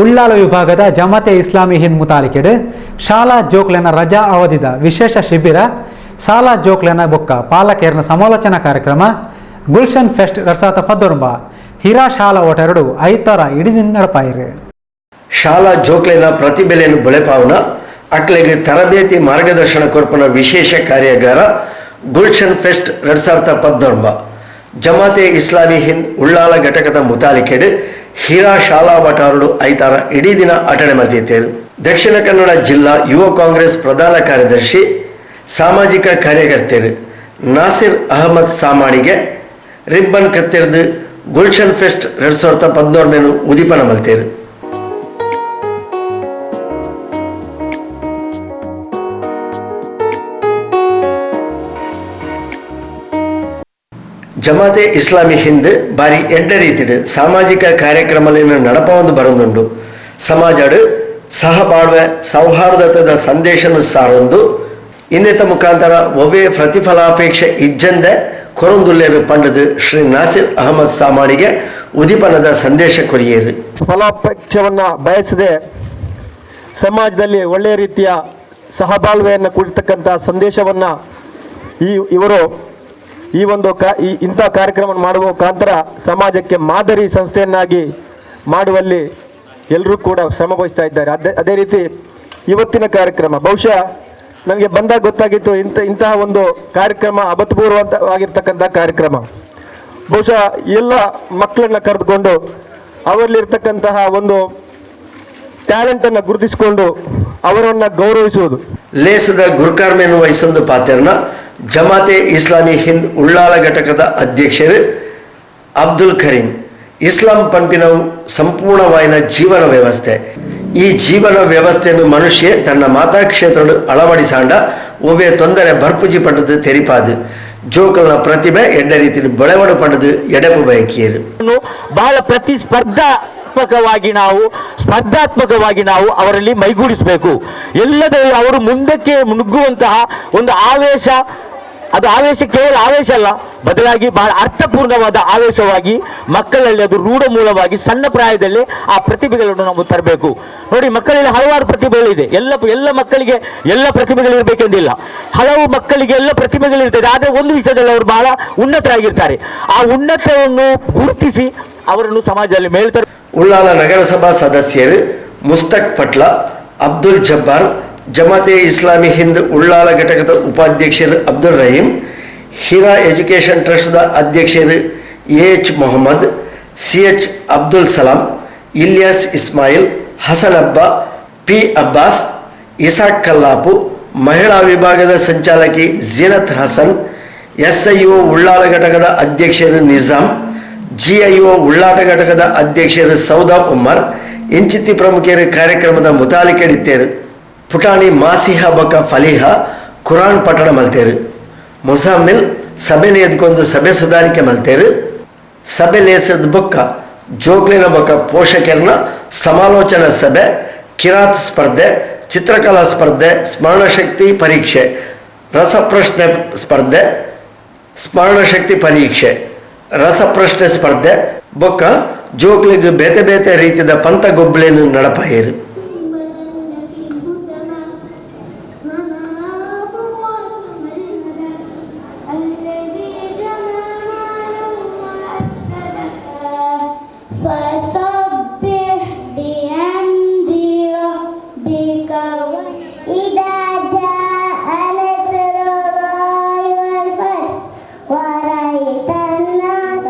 Ullal ವಿಭಾಗದ ಜಮಾತೆ ಇಸ್ಲಾಮಿ ಹಿಂದ್ ಮುತಾಲಿಕೆಡ್ ಶಾಲಾ ಜೋಕ್ಲೆನ ರಜಾ ಅವಧಿದ ವಿಶೇಷ ಶಿಬಿರ, ಶಾಲಾ ಜೋಕ್ಲೆನ ಬೊಕ್ಕ ಪಾಲಕೇರ್ನ ಸಮಾಲೋಚನಾ ಕಾರ್ಯಕ್ರಮ, ಗುಲ್ಶನ್ ಫೆಸ್ಟ್ 2019 ಹಿರಾ ಶಾಲಾ ಒಟೆರಡು ಐತಾರ ಇಡೀ ನಡಪಾಯಿರು. ಶಾಲಾ ಜೋಕ್ಲೆನ ಪ್ರತಿಭೆಲೆನ್ ಬುಳೆಪಾವುನ ಅಕ್ಲೆಗ್ ತರಬೇತಿ ಮಾರ್ಗದರ್ಶನ ಕೊರ್ಪುನ ವಿಶೇಷ ಕಾರ್ಯಾಗಾರ ಗುಲ್ಶನ್ ಫೆಸ್ಟ್ 2019 ಜಮಾತೆ ಇಸ್ಲಾಮಿ ಹಿಂದ್ ಉಳ್ಳಾಲ ಘಟಕದ ಮುತಾಲಿಕೆಡ್ ಹಿರಾ ಶಾಲಾ ವಟಾರುಡು ಐತಾರ ಇಡೀ ದಿನ ಅಟಣೆ ಮಲ್ತಿತ್ತೇರು. ದಕ್ಷಿಣ ಕನ್ನಡ ಜಿಲ್ಲಾ ಯುವ ಕಾಂಗ್ರೆಸ್ ಪ್ರಧಾನ ಕಾರ್ಯದರ್ಶಿ ಸಾಮಾಜಿಕ ಕಾರ್ಯಕರ್ತರು ನಾಸಿರ್ ಅಹಮದ್ ಸಾಮಾಣಿಗೆ ರಿಬ್ಬನ್ ಕತ್ತೆರೆದು ಗುಲ್ಶನ್ ಫೆಸ್ಟ್ 2019 ಉದೀಪನ ಮಲ್ತೇರು. ಜಮಾತೆ ಇಸ್ಲಾಮಿ ಹಿಂದ್ ಬಾರಿ ಎಡ್ಡ ರೀತಿಡ್ ಸಾಮಾಜಿಕ ಕಾರ್ಯಕ್ರಮಗಳನ್ನು ನಡಪವೊಂದು ಬರೊಂದುಂಡು. ಸಮಾಜಡ್ ಸಹಬಾಳ್ವೆ ಸೌಹಾರ್ದತೆದ ಸಂದೇಶನು ಸಾರೊಂದು ಇನ್ನಿತ ಮುಖಾಂತರ ಒವ್ವೇ ಪ್ರತಿಫಲಾಪೇಕ್ಷೆ ಇಜ್ಜಂದೆ ಕೊರೊಂದುಲ್ಲೇರು ಪಂಡದು ಶ್ರೀ ನಾಸಿರ್ ಅಹಮದ್ ಸಾಮಾಣಿಗೆ ಉದೀಪನದ ಸಂದೇಶ ಕೊರಿಯೇರು. ಫಲಾಪೇಕ್ಷವನ್ನು ಬಯಸದೆ ಸಮಾಜದಲ್ಲಿ ಒಳ್ಳೆಯ ರೀತಿಯ ಸಹಬಾಳ್ವೆಯನ್ನು ಕೂಡಿರ್ತಕ್ಕಂಥ ಸಂದೇಶವನ್ನು ಇವರು ಈ ಒಂದು ಇಂಥ ಕಾರ್ಯಕ್ರಮ ಮಾಡುವ ಮುಖಾಂತರ ಸಮಾಜಕ್ಕೆ ಮಾದರಿ ಸಂಸ್ಥೆಯನ್ನಾಗಿ ಮಾಡುವಲ್ಲಿ ಎಲ್ಲರೂ ಕೂಡ ಶ್ರಮ ವಹಿಸ್ತಾ ಇದ್ದಾರೆ. ಅದೇ ರೀತಿ ಇವತ್ತಿನ ಕಾರ್ಯಕ್ರಮ ಬಹುಶಃ ನನಗೆ ಬಂದಾಗ ಗೊತ್ತಾಗಿತ್ತು, ಇಂತಹ ಒಂದು ಕಾರ್ಯಕ್ರಮ ಅಭೂತಪೂರ್ವವಾಗಿರ್ತಕ್ಕಂಥ ಕಾರ್ಯಕ್ರಮ. ಬಹುಶಃ ಎಲ್ಲ ಮಕ್ಕಳನ್ನ ಕರೆದುಕೊಂಡು ಅವರಲ್ಲಿರ್ತಕ್ಕಂತಹ ಒಂದು ಟ್ಯಾಲೆಂಟನ್ನು ಗುರುತಿಸಿಕೊಂಡು ಅವರನ್ನು ಗೌರವಿಸುವುದು. ಲೇಸದ ಗುರುಕಾರ್ಮೆಯನ್ನು ವಹಿಸೊಂದು ಪಾತ್ರನ ಜಮಾತೆ ಇಸ್ಲಾಮಿ ಹಿಂದ್ ಉಳ್ಳಾಲ ಘಟಕದ ಅಧ್ಯಕ್ಷರು ಅಬ್ದುಲ್ ಕರೀಂ. ಇಸ್ಲಾಂ ಪಂಪಿನವು ಸಂಪೂರ್ಣವಾಯಿನ ಜೀವನ ವ್ಯವಸ್ಥೆ. ಈ ಜೀವನ ವ್ಯವಸ್ಥೆಯನ್ನು ಮನುಷ್ಯ ತನ್ನ ಮಾತಾ ಕ್ಷೇತ್ರದ ಅಳವಡಿಸಾಂಡ ಒವ್ವೇ ತೊಂದರೆ ಬರ್ಪುಜಿ ಪಂಡದು ತೆರಿಪಾದು ಜೋಕಲ್ನ ಪ್ರತಿಭೆ ಎಡ್ಡ ರೀತಿಯಲ್ಲಿ ಬೆಳೆವಡು ಪಂಡದು ಎಡಪು ಬಯಕಿಯರು. ಬಹಳ ಪ್ರತಿಸ್ಪರ್ಧಾತ್ಮಕವಾಗಿ ನಾವು ಸ್ಪರ್ಧಾತ್ಮಕವಾಗಿ ನಾವು ಅವರಲ್ಲಿ ಮೈಗೂಡಿಸಬೇಕು. ಎಲ್ಲದರಲ್ಲಿ ಅವರು ಮುಂದಕ್ಕೆ ನುಗ್ಗುವಂತಹ ಒಂದು ಆವೇಶ, ಅದು ಆವೇಶ ಕೇವಲ ಆವೇಶ ಅಲ್ಲ, ಬದಲಾಗಿ ಬಹಳ ಅರ್ಥಪೂರ್ಣವಾದ ಆವೇಶವಾಗಿ ಮಕ್ಕಳಲ್ಲಿ ಅದು ರೂಢಮೂಲವಾಗಿ ಸಣ್ಣ ಪ್ರಾಯದಲ್ಲಿ ಆ ಪ್ರತಿಭೆಗಳನ್ನು ನಾವು ತರಬೇಕು. ನೋಡಿ, ಮಕ್ಕಳಲ್ಲಿ ಹಲವಾರು ಪ್ರತಿಭೆಗಳಿದೆ. ಎಲ್ಲ ಮಕ್ಕಳಿಗೆ ಎಲ್ಲ ಪ್ರತಿಭೆಗಳಿರ್ಬೇಕೆಂದಿಲ್ಲ. ಹಲವು ಮಕ್ಕಳಿಗೆ ಎಲ್ಲ ಪ್ರತಿಭೆಗಳಿರ್ತದೆ, ಆದರೆ ಒಂದು ವಿಷಯದಲ್ಲಿ ಅವರು ಬಹಳ ಉನ್ನತರಾಗಿರ್ತಾರೆ. ಆ ಉನ್ನತವನ್ನು ಗುರುತಿಸಿ ಅವರನ್ನು ಸಮಾಜದಲ್ಲಿ ಮೇಲ್ತರ. ಉಳ್ಳಾಲ ನಗರಸಭಾ ಸದಸ್ಯರು ಮುಸ್ತಕ್ ಪಟ್ಲ, ಅಬ್ದುಲ್ ಜಬ್ಬಾರ್, ಜಮಾತೆ ಇಸ್ಲಾಮಿ ಹಿಂದ್ ಉಳ್ಳಾಲ ಘಟಕದ ಉಪಾಧ್ಯಕ್ಷರು ಅಬ್ದುಲ್ ರಹೀಂ, ಹಿರಾ ಎಜುಕೇಷನ್ ಟ್ರಸ್ಟ್ದ ಅಧ್ಯಕ್ಷರು A H Mohammed, C H Abdul Salam, Ilyas Ismail, Hasanabba, P Abbas, Isaq Kallapu, ಮಹಿಳಾ ವಿಭಾಗದ ಸಂಚಾಲಕಿ ಜೀನತ್ ಹಸನ್, ಎಸ್ಐಒ ಉಳ್ಳಾಲ ಘಟಕದ ಅಧ್ಯಕ್ಷರು ನಿಜಾಂ, ಜಿಐಒ ಉಳ್ಳಾಟ ಘಟಕದ ಅಧ್ಯಕ್ಷರು ಸೌದಾ ಉಮ್ಮರ್ ಇಂಚಿತಿ ಪ್ರಮುಖರು ಕಾರ್ಯಕ್ರಮದ ಮುತಾಲಿಕೆಡಿತ್ತೇರು. ಪುಟಾಣಿ ಮಾಸಿಹ ಬೊಕ ಫಲಿಹ ಕುರಾನ್ ಪಠಣ ಮಲ್ತೇರು. ಮುಸಾಮಿಲ್ ಸಭೆನ ಎದ್ಕೊಂದು ಸಭೆ ಸುಧಾರಿಕೆ ಮಲ್ತೇರು. ಸಭೆ ಲೇಸದ ಬೊಕ್ಕ ಜೋಕ್ಲಿನ ಬೊಕ್ಕ ಪೋಷಕರನ ಸಮಾಲೋಚನಾ ಸಭೆ, ಕಿರಾತ್ ಸ್ಪರ್ಧೆ, ಚಿತ್ರಕಲಾ ಸ್ಪರ್ಧೆ, ಸ್ಮರಣಶಕ್ತಿ ಪರೀಕ್ಷೆ, ರಸಪ್ರಶ್ನೆ ಸ್ಪರ್ಧೆ, ಸ್ಮರಣಶಕ್ತಿ ಪರೀಕ್ಷೆ, ರಸಪ್ರಶ್ನೆ ಸ್ಪರ್ಧೆ ಬೊಕ್ಕ ಜೋಕ್ಲಿಗ್ ಬೇತೆ ಬೇತೆ ರೀತಿಯ ಪಂತ ಗೊಬ್ಬಲೇನು ನಡಪಾಯಿರು. ورأيت الناس.